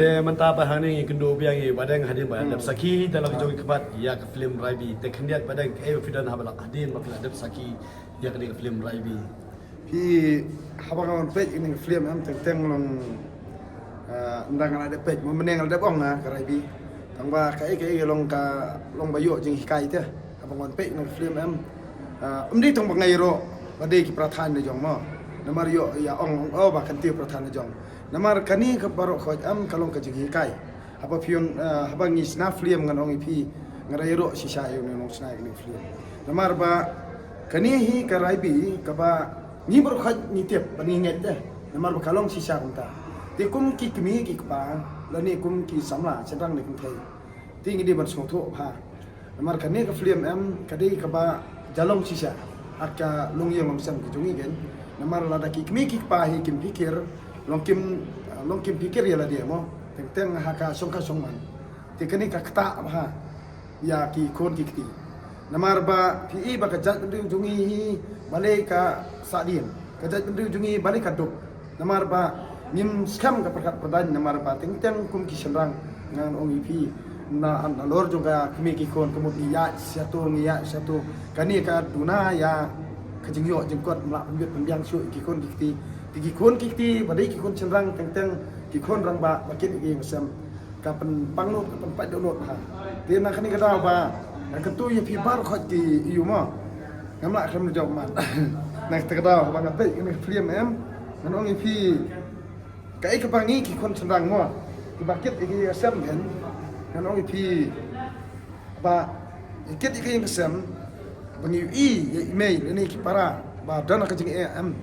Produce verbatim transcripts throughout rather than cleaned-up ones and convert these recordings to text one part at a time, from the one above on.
Te mynta pat hangne ngi kynduh biang ïa i Bah Deng hadien ba la dep sakhi da la ka jong i kyrpad ïa ka film Raibi. Te khyndiat Bah Deng, kaei ba phi don haba la hadien ba phi la dep sakhi ïa kane ka film Raibi? Phi, haba nga wan peit ïa kane ka film em, teng teng long, ah, ynda nga la dep peit, mynne nga la dep ong nga ka Raibi. Tang ba kaei kaei long ka, long ba ïoh jinghikai te. Haba nga wan peit ïa kane ka film em, ah, ym dei tang ba nga ïaroh ba dei ki para thaiñ la jong mo. Namar ïoh ïa ong ong oh ba kan tip para thaiñ la jong. Namar kane ka baroh khoit em ka long ka jinghikai. Haba phi ong, ah, haba ngi shna film ngan ong ïa phi, nga da ïaroh shisha ïa une u nongshna ïa kane ka film. Namar ba kane hi ka Raibi kaba ngi baroh khoit ngi tip ba ngi ngeit te. Namar ba ka long shisha kumta. Te kum ki kmie ki kpa lane kum ki samla shynrang ne kynthei, te ngi dei ban sngewthuh bha. Namar kane ka film em ka dei kaba ja long shisha ha ka longïing longsem ka jong ngi kein. Namar lada ki kmie ki kpa hi kim phikir, long kim, long kim phikir ïa lade mo, teng teng ha ka shongkha shongman, te kane ka ktah bha ïa ki khun ki kti. Namar ba phi i ba ka jaitbynriew jong ngi hi balei ka sahdien, ka jaitbynriew jong ngi balei ka duk. Namar ba ngim skhem ka pyrkhat pyrdaiñ, namar ba teng teng kum ki shynrang ngan ong ïa phi, na, nalor jong ka kmie ki khun ka mut ngi ïaid sha to ngi ïaid sha to. Kane ka duna ïa ka jingïoh jingkot, ym lah pynbit pynbiang shuh ïa ki khun ki kti. Te ki khun ki kti ba dei ki khun shynrang teng teng ki khun rangbah ba kit ïa ki ïing sem, ka pynpang lut, ka pynpait dohnud ha. Te na kane ka daw ba nga kyntu ïa phi baroh khoit ki ïa u mo, ngam lah khlem jop man. Na kata ka daw ba nga peit kane ka film em, ngan ong ïa phi, kaei kaba ngi ki khun shynrang mo, kiba kit ïa ki ïing sem kein, ngan ong ïa phi ba ïa kit ïa ki ïing sem ba ngi ïohi ïa i mei lane ki para ba don ha ka jingeh em,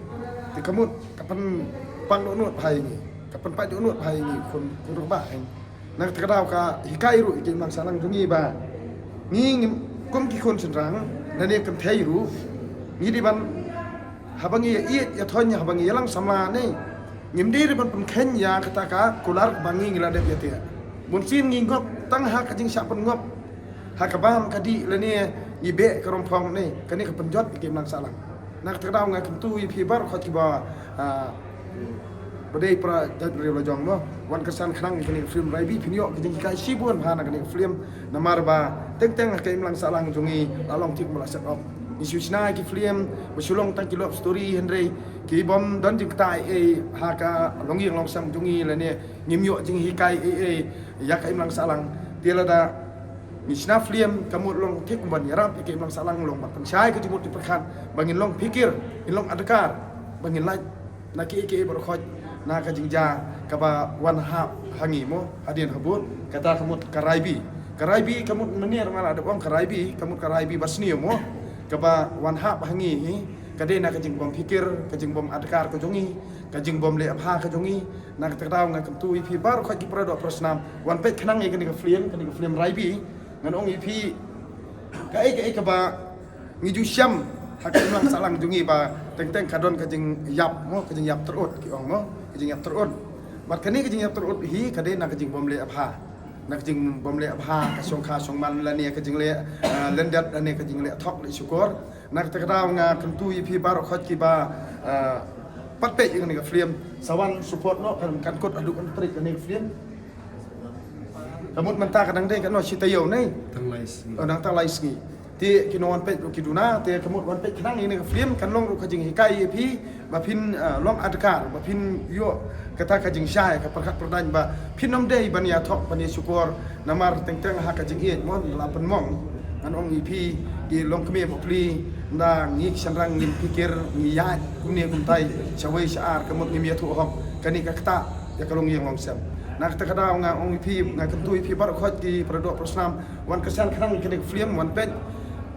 te ka mut ka pynpang dohnud bha ïa ngi, ka pynpait dohnud bha ïa ngi khun, khun rangbah em. Na kata ka daw ka hikai ruh ïa ka imlang sahlang jong ngi ba ngi, ngi kum ki khun shynrang lane kynthei ruh, ngi dei ban, haba ngi ïa ïeit ïa thoiñ, haba ngi ïalang samla ne, ngim dei ruh ban pynkheiñ ïa kata ka kular ba ngi, ngi la dep ïa te. Bunsien ngi ngop tang ha ka jingshah pynngop ha ka bam ka dih lane ngi beh ka rongphong ne, kane ka pynjot ïa ka imlang sahlang. Na kata ka daw nga kyntu ïa phi baroh khoit kiba, ah, ba dei para jaitbynriew la jong mo, wan kyrsan khnang ïa kane ka film Raibi, phin ïoh ka jinghikai shibun ha na kane ka film. Namar ba teng teng ha ka imlang sahlang jong ngi la long thik ba la set up. Ngi shu shna ki film ba shu long tang ki love story, hynrei ki bym don jingktah ei ei ha ka longïing longsem jong ngi lane ngim ïoh jinghikai ei ei ïa ka imlang sahlang. Te lada ngi shna film ka mut long thik ban ïarap ïa ka imlang sahlang, long ban pynshai ka jingmut jingpyrkhat ba ngin long phikir, ngin long adkar, ba ngin lait na kiei kiei baroh khoit na ka jingjia kaba wan hap ha ngi mo, hadien habud. Kata ka mut ka Raibi. Ka Raibi ka mut mynne nga la dep ong ka Raibi ka mut ka Raibi ba sniew mo, kaba wan hap ha ngi hi ka dei na ka jingbym phikir, ka jingbym adkar ka jong ngi, ka jingbym leh bha ka jong ngi. Na kata ka daw nga kyntu ïa phi baroh khoit ki para doh para snam, wan peit khnang ïa kane ka film, kane ka film Raibi. Ngan ong ïa phi, kaei kaei kaba ngi ju shem ha ka imlang sahlang jong ngi ba teng teng ka don ka jingïap mo, ka jingïap tyrut ki ong mo, ka jingïap tyrut. Bad kane ka jingïap tyrut hi ka dei na ka jingbym leh bha, na ka jingbym leh bha, ka shongkha shongman lane ka jingleh, ah, lyndet lane ka jingleh thok leh shukor. Na kata ka daw nga kyntu ïa phi baroh khoit kiba, ah, pat peit ïa kane ka film, sa wan support noh, kan, kan kut haduh kan trei kane ka film. Ka mut mynta ka dang dei katno, shi taïew ne? Tang lai sngi. Oh, dang tang lai sngi. Te ki nongwan peit ruh ki duna, te ka mut wan peit khnang ïa kane ka film, kan long ruh ka jinghikai ïa phi ba phin, ah, long adkar, ba phin ïoh kata ka jingshai, ka pyrkhat pyrdaiñ ba phin ym dei ban ïa thok ban ïa shukor. Namar teng teng ha ka jingïeit mo la pynmong. Ngan ong ïa phi ki longkmie bapli, nda ngi ki shynrang ngim phikir, ngi ïaid kumne kumtai shawei sha ar, ka mut ngim ïathuh hok. Kane ka ktah ïa ka longïing longsem. Na kata ka daw nga ong ïa phi, nga kyntu ïa phi baroh khoit ki para doh para snam, wan kyrsan khnang ïa kane ka film, wan peit.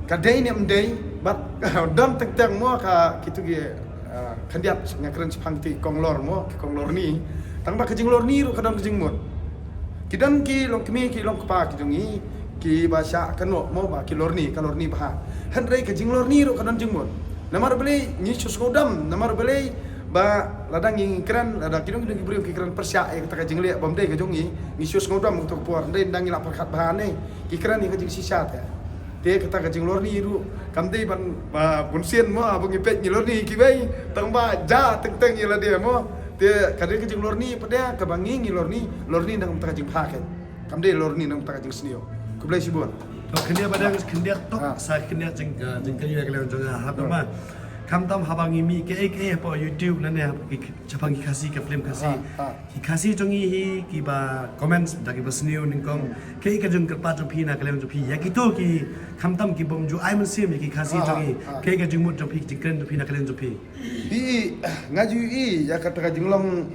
Ka dei ne ym dei, bad don teng teng mo ka kitu ki, ah, khyndiat nga kren shaphang kiti ki kong lor mo, ki kong lorni. Tang ba ka jinglorni ruh ka don ka jingmut. Ki don ki longkmie ki longkpa ki jong ngi kiba shah kynnoh mo ba ki lorni, ka lorni bha. Hynrei ka jinglorni ruh ka don jingmut. Namar balei? Ngi shu sngewdom, namar balei? Ba lada ngi kren, lada ki don ki don ki briew ki kren pyrshah ïa kata ka jingleh bym dei ka jong ngi, ngi shu sngewdom kato ka por. Hynrei ynda ngi la pyrkhat bha ne, ki kren ïa ka jingshisha te. Te kata ka jinglorni ruh kam dei ban, ba bunsien mo, ba ngi peit ngi lorni kiwei, tang ba ja teng teng ïa lade mo. Te ka dei ka jinglorni pat de, kaba ngi ngi lorni, lorni na ka bynta ka jingpha kein. Kam dei lorni na ka bynta ka jingsniew. Khublei shibun. To khyndiat pat de, khyndiat tok, sa khyndiat jing, jingkynmaw ïa ka liang jong nga, haba ma. Khamtam haba ngi mih kaei kaei hapoh YouTube lane shaphang ki Khasi, ka film Khasi. Ki Khasi jong ngi hi kiba comment da kiba sniew nyngkong. Kaei ka jingkyrpad jong phi na ka liang jong phi ïa kito ki, khamtam ki bym ju ai mynsiem ïa ki Khasi jong ngi. Kaei ka jingmut jong phi, jingkren jong phi na ka liang jong phi. Hi, nga ju i ïa kata ka jinglong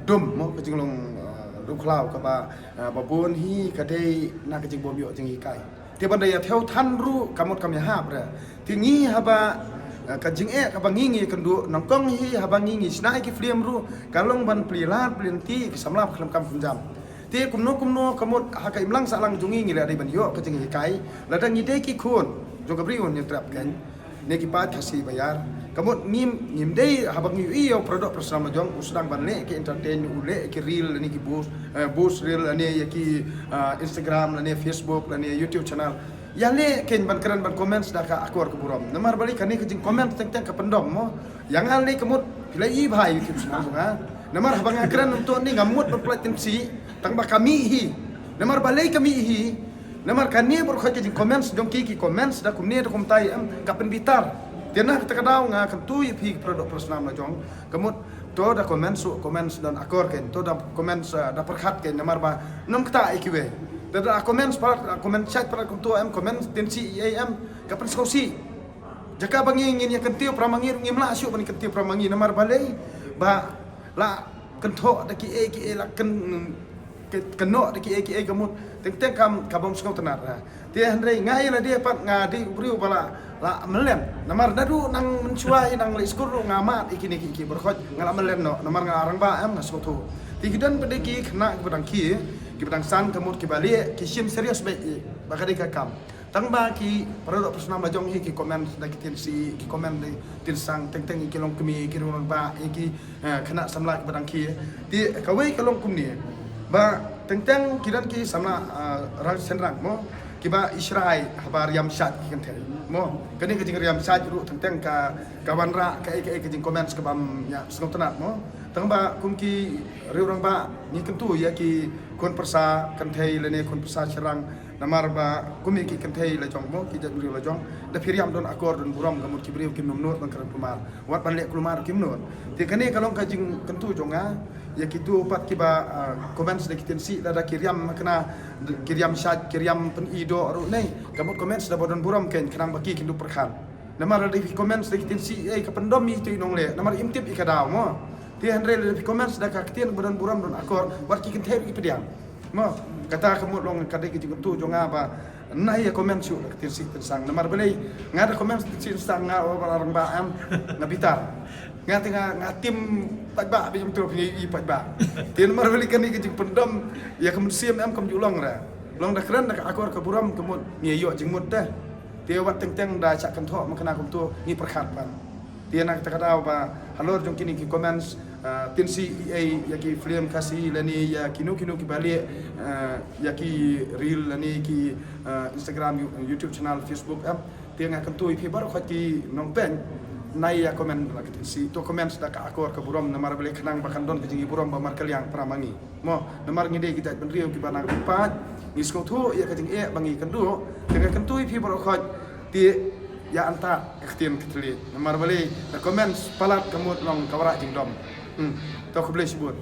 dum mo, ka jinglong rukhlaw kaba ba bun hi ka dei na ka jingbym ïoh jinghikai. Te ban da ïa thew than ruh ka mut kam ïahap re. Te ngi haba ka jingeh kaba ngi ngi kynduh nyngkong hi haba ngi ngi shna ïa ki film ruh ka long ban plie lad plie lynti ki samla khlem kam khlem jam. Te kumno kumno ka mut ha ka imlang sahlang jong ngi ngi la dei ban ïoh ka jinghikai lada ngi dei ki khun jong ka briew Hynñiewtrep kein. Ne ki paid Khasi ba ïar. Ka mut ngim, ngim dei haba ngi ïohi ïa u Paradoh Parasnam Lajong u sdang ban leh ki entertain, u leh ki reel lane ki boost, boost reel lane ïa ki Instagram lane Facebook lane YouTube channel. Ïa leh kein ban kren ban comment da ka akor ka burom. Namar balei kane ka jingcomment teng teng ka pyndom mo. Ïa nga lei ka mut phi la i bha ïa YouTube channel nga. Namar haba nga kren mynta ni nga mut ban pynlait tynsi tang ba ka mih hi. Namar balei ka mih hi. Namar kane baroh ka jingcomment jong ki, ki comment da kumne da kumtai em ka pynbitar. Te na kata ka daw nga kyntu ïa phi ki Paradoh Parasnam Lajong. Ka mut to da comment suk comment don akor kein, to da comment da pyrkhat kein namar ba nym kata ïa kiwei. Te da comment palat, comment shait palat kumto em, comment tynsi ei em ka pynsngewsih. Jaka ba ngi ngin ïa kyntiew para ma ngi ruh ngim lah shuh ban kyntiew para ma ngi namar balei ba la kynthoh da kiei kiei la kyn kynnoh da kiei kiei ka mut teng teng kam ka bym sngewtynnat. Te hynrei nga ïa lade pat nga dei u briew ba la la mlien namar naduh nang mynshuwa hi nang leit skul ruh nga mad ïa kine ki ki baroh khoit nga la mlien noh namar nga rangbah em nga sngewthuh. Te ki don pat de ki khynnah kiba dang khie kiba dang san ka mut kiba leh ki shim serious beit ba ka dei ka kam. Tang ba ki Paradoh Parasnam Lajong hi ki comment da ki tynsi, ki comment da ki tynsang teng teng ki longkmie, ki rangbah, ki khynnah samla kiba dang khie. Te kawei ka long kumne ba teng teng ki don ki samla rang shynrang mo kiba i shrai haba riam shait ki kynthei mo. Kane ka jingriam shait ruh teng teng ka ka wanrah kaei kaei ka jingcomment kaba ym ïa sngewtynnat mo. Tang ba kum ki riew rangbah ngi kyntu ïa ki khun pyrsa kynthei lane khun pyrsa shynrang. Namar ba kum ïa ki kynthei lajong mo ki jaitbynriew lajong da phi riam don akor don burom ka mut ki briew kim nud ban kren kulmar wat ban leh kulmar kim nud. Te kane ka long ka jingkyntu jong nga ïa kito pat kiba comments da ki tynsi lada ki riam kane ki riam shait ki riam pyni doh ruh ne ka mut comments da ba don burom kein khnang ba ki kin dup pyrkhat. Namar lada phi comments da ki tynsi ei ka pyndom ïa ito i nongleh namar im tip ïa ka daw mo. Te hynrei lada phi comments da ka ktien ba don burom don akor wat ki kynthei ruh ki pdiang. Mo, kata ka mut long ka dei ka jingkyntu jong nga ba nai ïa comment shuh da ka tynsi tynsang. Namar balei nga da comment tynsi tynsang nga ba rangbah em nga bitar. Nga te nga nga tim paidbah ba jong tu phi i paidbah. Te namar balei kane ka jingpyndom ïa ka mynsiem em kam ju long ra. Long da kren da ka akor ka burom ka mut ngi ïoh jingmut te. Te wat teng teng da shah kynthoh ma kane kumto ngi pyrkhat pat. Te na kata ka daw ba halor jong kine ki comments tynsi ei ïa ki film Khasi lane ïa kino kino kiba leh ïa ki reel lane ki Instagram, YouTube channel, Facebook em. Te nga kyntu ïa phi baroh khoit ki nongpeit nai ïa comment la ka tynsi to comments da ka akor ka burom namar balei khnang ba kan don ka jingïaburom ba markylliang para ma ngi. Mo, namar ngi dei ki jaitbynriew kiba nang paid ngi sngewthuh ïa ka jingeh ba ngi kynduh. Te nga kyntu ïa phi baroh khoit te ïa anta ka ktien ka thylliej namar balei ka comments palat ka mut long ka wanrah jingdom. To khublei shibun.